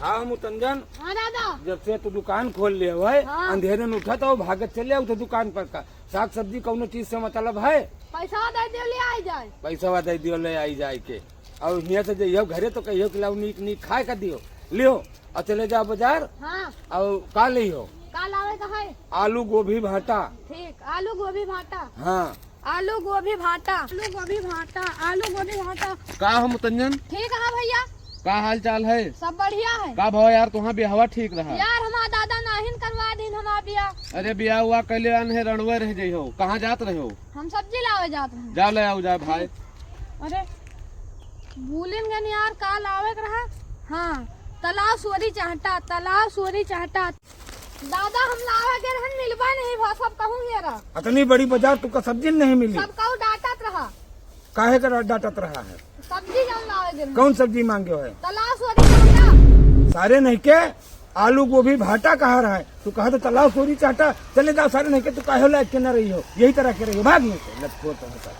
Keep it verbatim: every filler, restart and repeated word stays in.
हाँ मुतंजन, हाँ दादा। जब से तू दुकान खोल ले है, हाँ। अंधेरे में उठत हो, भागत चले आओ तो दुकान पर का। साग सब्जी कौनो चीज से मतलब है? पैसा दे दियो, ले आई जाए। पैसा दे दियो, ले आई जाए के। और हियाँ से जइहो घरे तो कहियो कि लाओ नीक नीक खाए का दियो, लियो और चले जाओ बाजार। हाँ। और का लियो? का लावे का है? आलू गोभी भाटा। ठीक, आलू गोभी भाटा। हाँ। आलू गोभी भाटा, आलू गोभी भाटा, आलू गोभी भाटा। का हो मुतंजन? ठीक है भैया। का हाल चाल है? सब बढ़िया है। का भवा यार, तुहाँ बियाहवा ठीक रहा? यार, हमार दादा नाहिन करवा दिन हमार बियाह। अरे, बियाह हुआ कैले आन है, रणवे रह जाइ हो। कहाँ जात रहे हो? हम सब्जी लावे जात रहे। जा ले आओ, जा भाई। अरे, भूलिन गन यार, का लावे के रहा? हाँ, तलाव सोरी चाहता, तलाव सोरी चाहता। दादा, हम लावे के रहन, मिलबा नहीं भा, सब कहूँ ये रहा। अतनी बड़ी बाजार तुका सब्जी नहीं मिली। सब कहूँ डांटत रहा। काहे का डांटत रहा है? सब्जी जौन लावे के रहन। कौन सब्जी मांगे हो है? तलाव सोरी चाहता। सारे नहीं के आलू गोभी भाटा कहा रहा है, तू कहा तो तलाव सोरी चाहता। चले जाओ सारे नहीं के, तू काहे लायक के न रही हो, यही तरह के रही हो, भाग नहीं से, लतखोर तो होता है।